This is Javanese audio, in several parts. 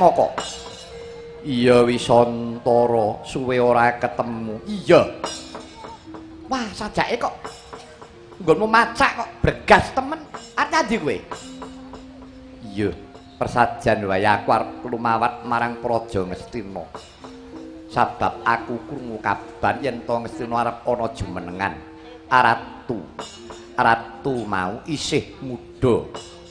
Wiratmaka. Iya Wisantara, suwe ora ketemu. Iya. Wah, sajake kok nggonmu macak kok bregas temen. Arep nyandi kowe? Iya, persajan wae aku arep lumawat marang Praja Ngastina. Sabab aku krungu kabar yen to Ngastina arep ana jumenengan. Ratu. Ratu mau isih muda.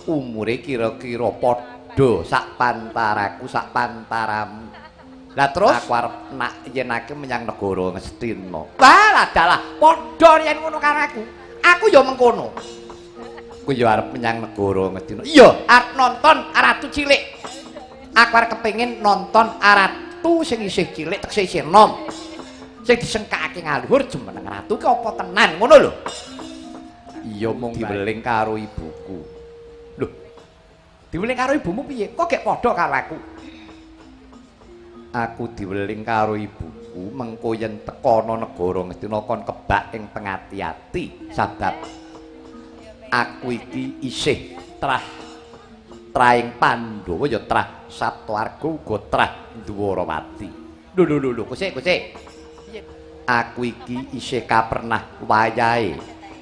Umure kira-kira padha sak pantaraku sak pantaramu. Lah terus aku arep nak yenake menyang negara Ngastina. Wah, ladalah padha yen ngono karo aku. Aku ya mengkono. Aku ya arep menyang negara Ngastina. Iya, arep nonton ratu cilik. Aku arep kepengin nonton ratu sing isih cilik tekse isih enom. Sing disengkakake ngaluhur jumeneng ratu ki apa tenan ngono lho. Iya mung diweling karo ibuku. Lho. Diweling karo ibumu piye? Kok gek padha karo aku? Aku diweling karo ibuku mengko yen tekana negara Ngastina kon kebak ing pengati-ati sabab aku iki isih trah traing Pandhawa ya trah Saptaarga uga trah Dwarawati. Lho lho lho lho, kosek kosek. Aku iki isih kapernah wayahe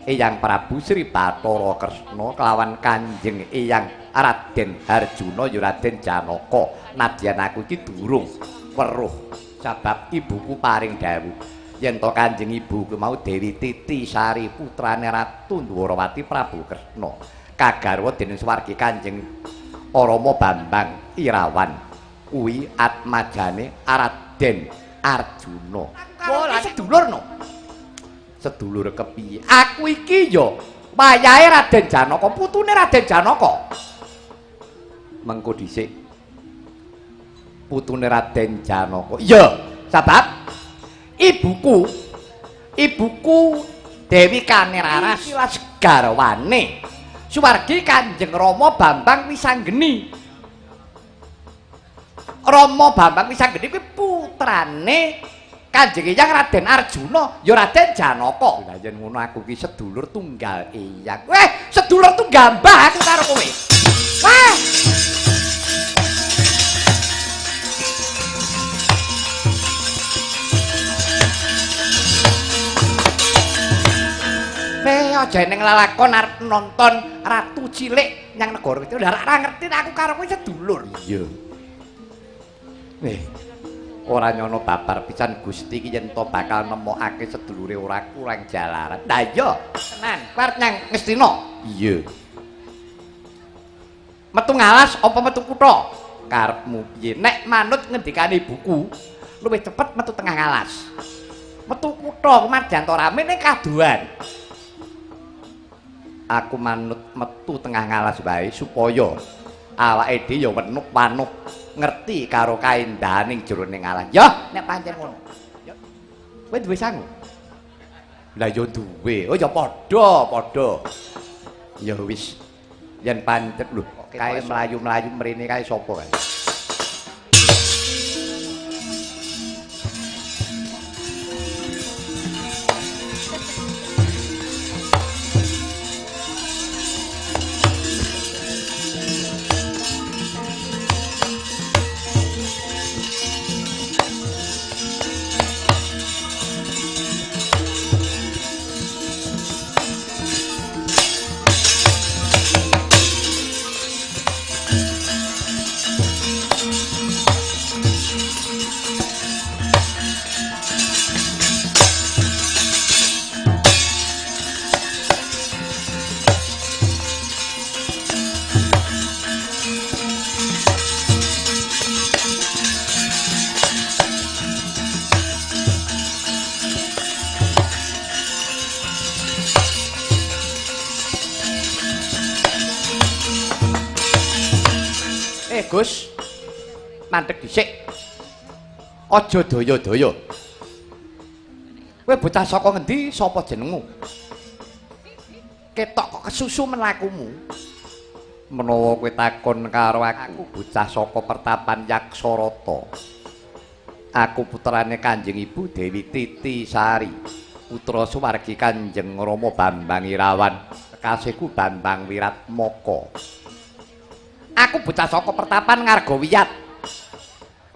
Eyang Prabu Sri Bathara Kresna kelawan Kanjeng Eyang Raden Harjuna ya Raden Janaka. Nadyan aku iki durung weruh sabab ibuku paring dawuh yen to Kanjeng ibuku mau Dewi Titi Sari putrane Ratu Dwarawati Prabu Kresna kagarwa dening swargi Kanjeng Rama Bambang Irawan kuwi atmajane Raden Arjuna. Aku sedulur no. Sedulur kepiye? Aku iki ya wayahe Raden Janaka, putune Raden Janaka. Mengko dhisik putune Raden Janaka. Iya, sabab ibuku Dewi Kaniraras ilas garwane suwargi Kanjeng Rama Bambang Wisanggeni. Rama Bambang Wisanggeni kuwi putrane Kanjeng Eyang Raden Arjuna ya Raden Janaka. Lah yen ngono aku ki sedulur tunggal eyang. Weh, sedulur tunggal mbah aku karo kowe. Wah. Weh, aja ning lalakon arep nonton ratu cilik nyang negara itu. Lah ora ngerti aku karo kowe sedulur. Iya. Eh, ora nyono babar pisan Gusti iki yen to bakal nemokake sedulure ora kurang jalaran. Lah iya, tenan. Kowe arep nyang Ngastina? Iya. Metu ngalas apa metu kutha? Karepmu piye? Nek manut ngendikane ibuku, luwih cepet metu tengah ngalas. Metu kutha marjan to rame ning kaduan. Aku manut metu tengah ngalas wae supaya awake dhewe ya wenuk-wanuk ngerti karo kaendahan ing jroning alas. Ya, nek pancen ngono. Kowe duwe sangu? Lah ya duwe. Oh ya padha, padha. Ya wis. Yen pancen lho, kae mlayu-mlayu mrene kae sapa kae? Gus, mandek dhisik. Aja daya-daya. Kowe bocah saka ngendi? Sapa jenengmu? Ketok kok kesusu mlakumu. Menawa kowe takon karo aku bocah saka pertapan Yaksarata. Aku putrane Kanjeng Ibu Dewi Titi Sari, putra suwargi Kanjeng Rama Bambang Irawan, kekasihku Bambang Wiratmaka. Aku bocah saka pertapan Ngargawiyat.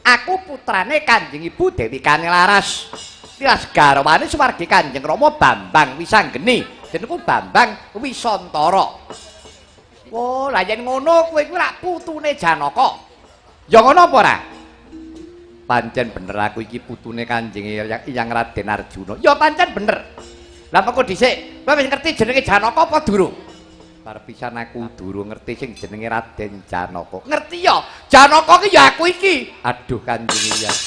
Aku putrane Kanjeng Ibu Dewi Kanilaras. Tilas garwane suwargi Kanjeng Rama Bambang Wisanggeni. Jenengku Bambang Wisantara. Oh, lah yen ngono kowe kuwi rak putune Janaka. Ya ngono apa ora? Pancen bener aku iki putune Kanjeng Eyang Raden Arjuna. Ya pancen bener. Lah mengko dhisik, kowe wis ngerti jenenge Janaka apa durung? Bar pisan aku durung ngerti sing jenenge Raden Janaka. Ngerti ya? Janaka ki ya aku iki. Aduh Kanjeng Eyang.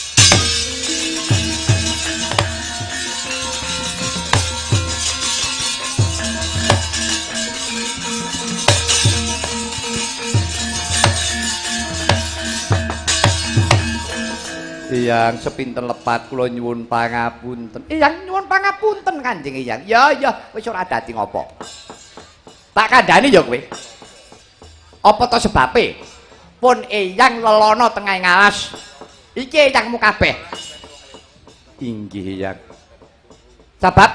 Eyang sepinten lepat kula nyuwun pangapunten. Eyang nyuwun pangapunten Kanjeng Eyang. Ya ya wis ora dadi ngopo. Tak kandhani ya kowe. Apa to sebabe? Pun Eyang lelono tengah ngalas. Iki eyangmu kabeh. Inggih Eyang. Sebab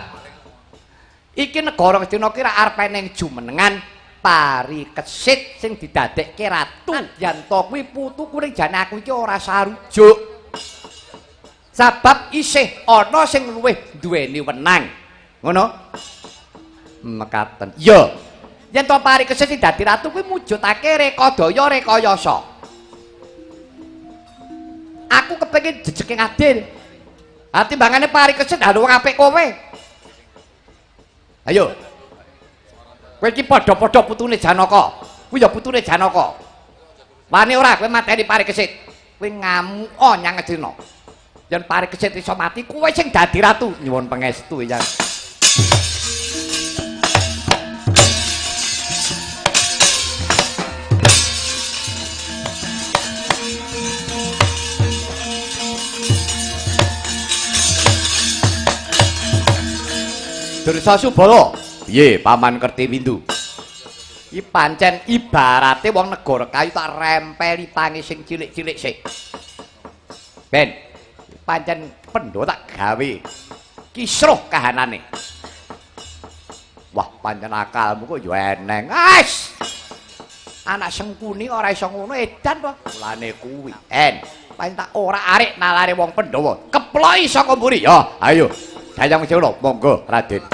iki negara Ngastina ki ra arep ning jumenengan Parikesit sing didadekke ratu. Yen to kuwi putuku ning jane aku iki ora sarujuk. Sebab isih ana sing luwih duweni wenang. Ngono? Mekaten. Ya. Yen to Parikesit sing dadi ratu kuwi mujudake rekadaya rekayasa. Aku kepengin jejeke adil. Ha timbangane Parikesit lha wong apik kowe. Ayo. Kowe iki padha-padha putune Janaka. Kuwi ya putune Janaka. Wani ora kowe mateni Parikesit. Kowe ngamuka nyang Ngastina. Yen Parikesit iso mati, kowe sing dadi ratu. Nyuwun pangestu ya. Dursa Subala. Piye Paman Kertiwindu? Iki pancen ibarate wong negara kayu tak rempeli pange sing cilik-cilik sik. Ben pancen Pandhawa tak gawe kisruh kahanane. Wah, pancen akalmu kok ya eneng. Ais. Anak Sengkuni ora iso ngono edan to. Mulane kuwi, En. Pancen tak ora arik nalare wong Pandhawa. Keploki saka mburi. Ya, ayo. Dayang Sela, monggo Raden.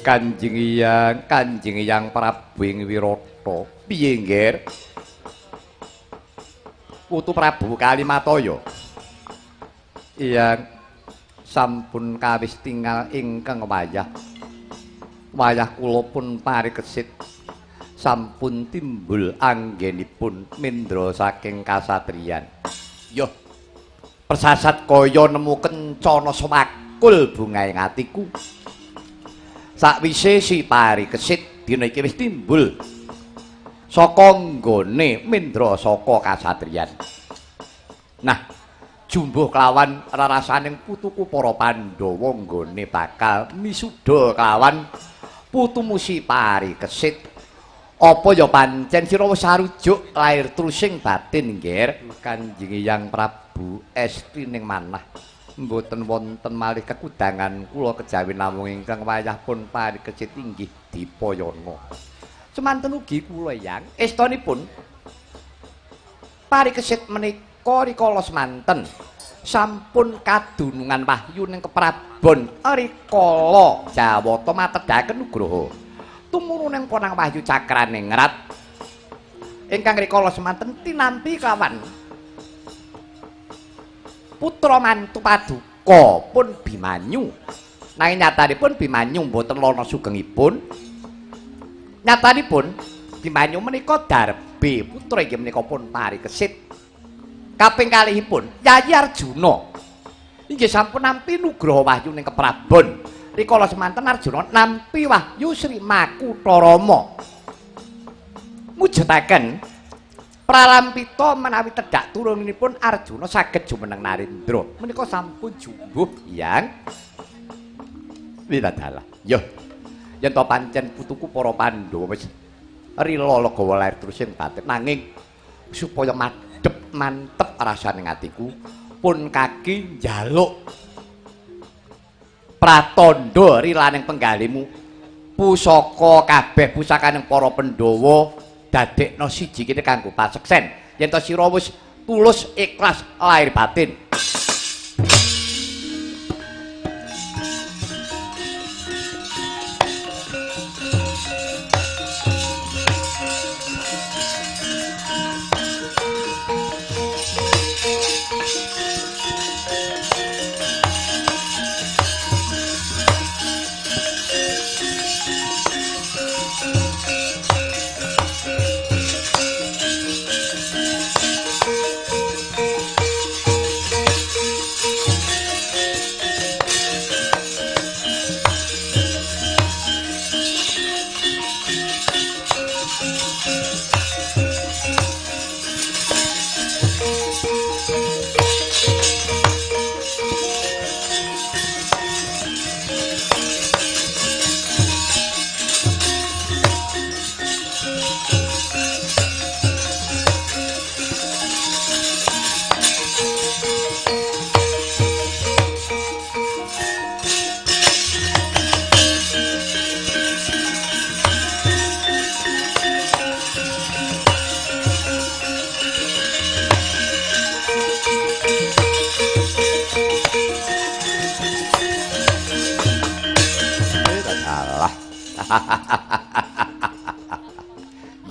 Kanjeng Hyang, Kanjeng Hyang Prabu ing Wirata. Piye, Ngger? Putu Prabu Kalimataya. Hyang sampun kawis tingal ingkang wayah. Wayah kula pun parikesit sampun timbul anggenipun mendra saking kasatriyan. Yoh, persasat kaya nemu kencana sewakul bungaing atiku. Sakwise si parikesit dina iki wis timbul saka nggone mendra saka kasatriyan. Nah, jumbuh kelawan rarasaning putuku para Pandhawa nggone bakal misuda kelawan putumu si parikesit. Apa ya pancen sira wis sarujuk lair trusing batin, Ngger? Kanjeng Hyang Prabu esti ning manah mboten wonten malih kekudangan kula kejawi namung ingkang wayah pun parikesit inggih Dipayana. Semanten ugi kula Hyang, estonipun parikesit menika rikala semanten sampun kadunungan wahyu ning keprabon rikala Jawata matedhaken nugraha. Tumurun ning ponang wahyu cakraningrat ingkang rikala semanten tinampi kelawan putra mantu paduka pun Bimanyu. Nanging nyatanipun Bimanyu mboten lana sugengipun. Nyatanipun Bimanyu menika darbe putra inggih menika pun parikesit. Kaping kalihipun Yayi Arjuna inggih sampun nampi nugraha wahyu ning keprabon. Rikala semanten Arjuna nampi wahyu Sri Makutharama mujudaken pralampita menawi tedhak turunipun Arjuna saged jumeneng narendra. Menika sampun jumbuh Hyang. Wiladalah. Yo, yen to pancen putuku para Pandhawa wis rila legawa lair trusing batin, nanging supaya madhep mantep rasane atiku pun kaki njaluk pratandha rilaning penggalimu pusaka kabeh pusakaning para Pandhawa dadekno siji kene kanggo paseksen yen to sira wis tulus ikhlas lahir batin.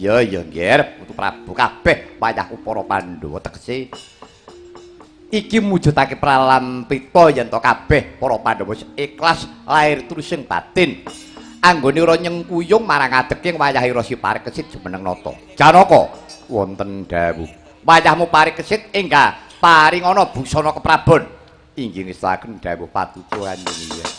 Ya ya Ngger, Putu Prabu kabeh wayahku para Pandhawa tegese iki mujudake pralampita yen to kabeh para Pandhawa ikhlas lair trusing batin. Anggone ora nyengkuyung marang adeking wayah ira si parikesit jumeneng nata. Janaka wonten dawuh. Wayahmu parikesit enggah paringana busana keprabon. Inggih ngestaken dawuh paduka Kanjeng.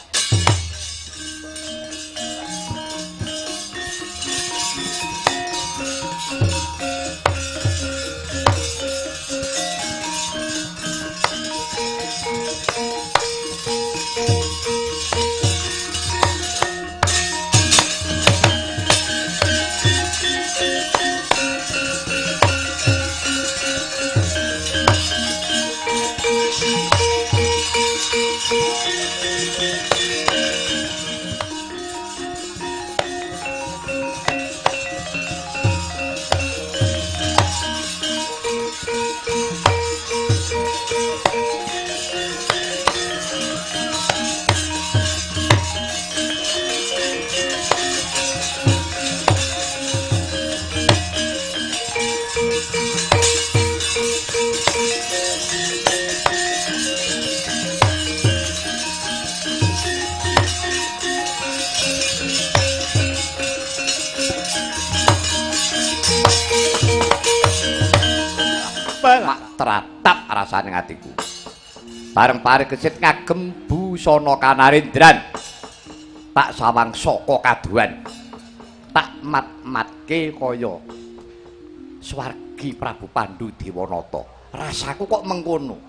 Thank you. Tratap rasane atiku. Bareng Parikesit ngagem busana kanarendran. Tak sawang saka kaduhan. Tak mat-matke kaya swargi Prabu Pandu Dewanata. Rasaku kok mengkono.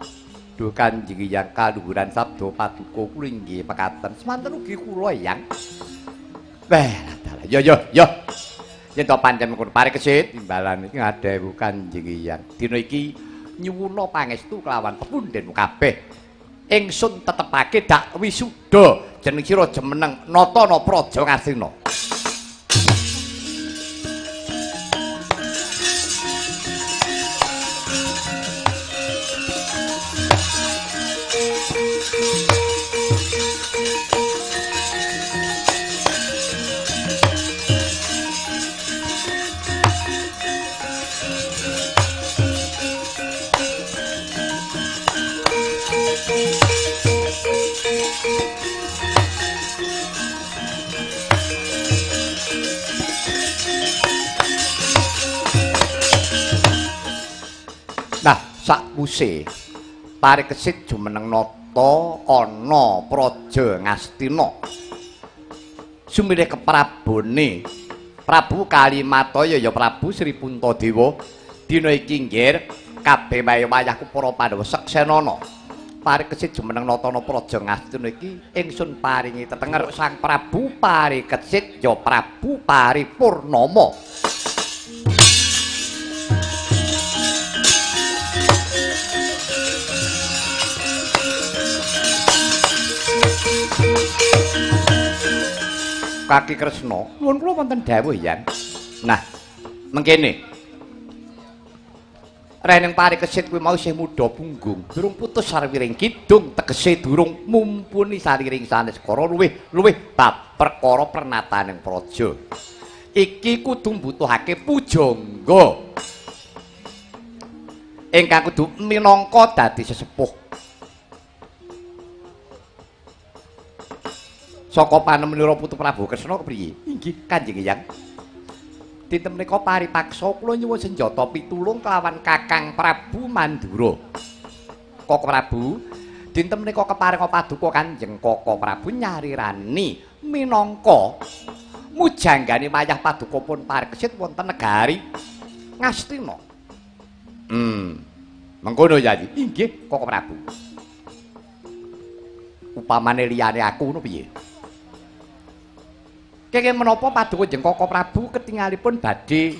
Duh Kanjeng Hyang kaluhuran sabda paduka kula inggih mekaten. Semanten ugi kula Hyang. Weh, dalah. Yo yo yo. Yen to pancen mengkono Parikesit timbalan iki ngadhewu Kanjeng Hyang. Dina iki nyuwuna pangestu kelawan pepundhenmu kabeh. Ingsun tetepake dak wisuda jeneng sira jumeneng natana praja Ngastina. Nah, sakwuse Parikesit jumeneng nata ana praja Ngastina. Sumilih keprabone Prabu Kalimataya ya Prabu Sri Puntadewa. Dina iki nggir kabeh wayahku para Pandhawa seksenana. Parikesit jumeneng nata ana praja Ngastina iki ingsun paringi tetenger Sang Prabu Parikesit ya Prabu Paripurnama. Kaki Kresna, nuwun kula wonten dawuh Hyang. Nah, mengkene. Rening Parikesit kuwi mau isih muda punggung, durung putus sarwiring kidung, tegese durung mumpuni sariring sanes kara luwih luwih bab perkara pernataning praja. Iki kudu mbutuhake pujangga ingkang kudu minangka dadi sesepuh. Saka panemenira Putu Prabu Kresna kepriye? Inggih, Kanjeng Hyang. Dinten menika paripaksa kula nyuwun senjata pitulung kelawan Kakang Prabu Mandura. Koko Prabu, dinten menika keparenga paduka Kanjeng Koko Prabu nyarirani minangka mujanggane wayah paduka pun Parikesit wonten negari Ngastina. Mengkono ya, inggih Koko Prabu. Upamane liyane aku ngono piye? Kenging menapa paduka Kanjeng Koko Prabu ketingalipun badhe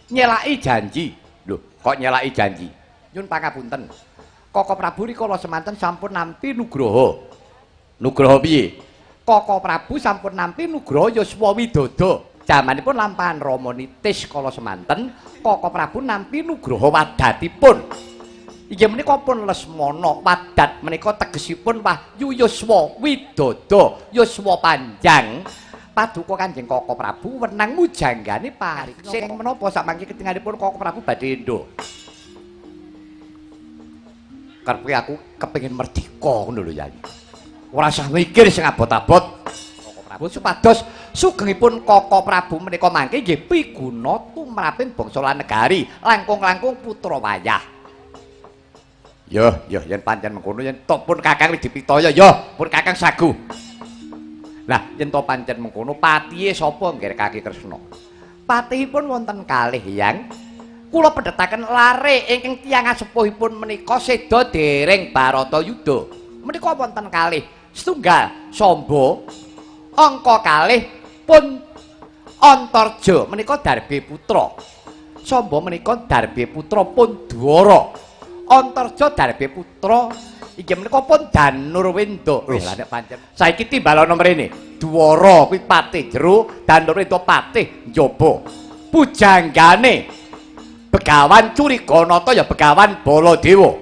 nyelaki janji. Lho, kok nyelaki janji? Nyun pangapunten. Koko Prabu rikala semanten sampun nampi nugraha. Nugraha piye? Koko Prabu sampun nampi nugraha Yuswa Widodo. Jamanipun lampahan Rama Nitis kala semanten, Koko Prabu nampi nugraha wadatipun. Inggih menika pun Lesmana, wadat menika tegesipun wahyu Yuswa Widodo, yuswa panjang. Paduka Kanjeng Koko Prabu wenang mujanggane Parikesit. Menapa samangke ketingalipun Koko Prabu badhe endo? Karepe aku kepengin merdika ngono lho Yai. Ora usah mikir sing abot-abot. Koko Prabu supados sugengipun Koko Prabu menika mangke nggih piguna tumraping bangsa lan negari, langkung-langkung putra wayah. Yo, yo yen pancen mengkono yen to pun Kakang wis dipitaya yo, pun Kakang sagu. Lah yen to pancen mengkono patihe sapa nggih Kaki Kresna? Patihipun wonten kalih Hyang. Kula pendhetaken lare ingkang tiyang asepuhipun menika seda dereng Baratayuda. Menika wonten kalih setunggal Samba, angka kalih pun Antarja menika Darbe putra. Samba menika Darbe putra pun Dwara. Antarja Darbe putra inggih menika pun Danurwenda. Lho lah nek pancen saiki timbalana mrene. Dwara kuwi patih jero, Danurwenda patih njaba. Pujanggane Begawan Curiganata ya Begawan Baladewa.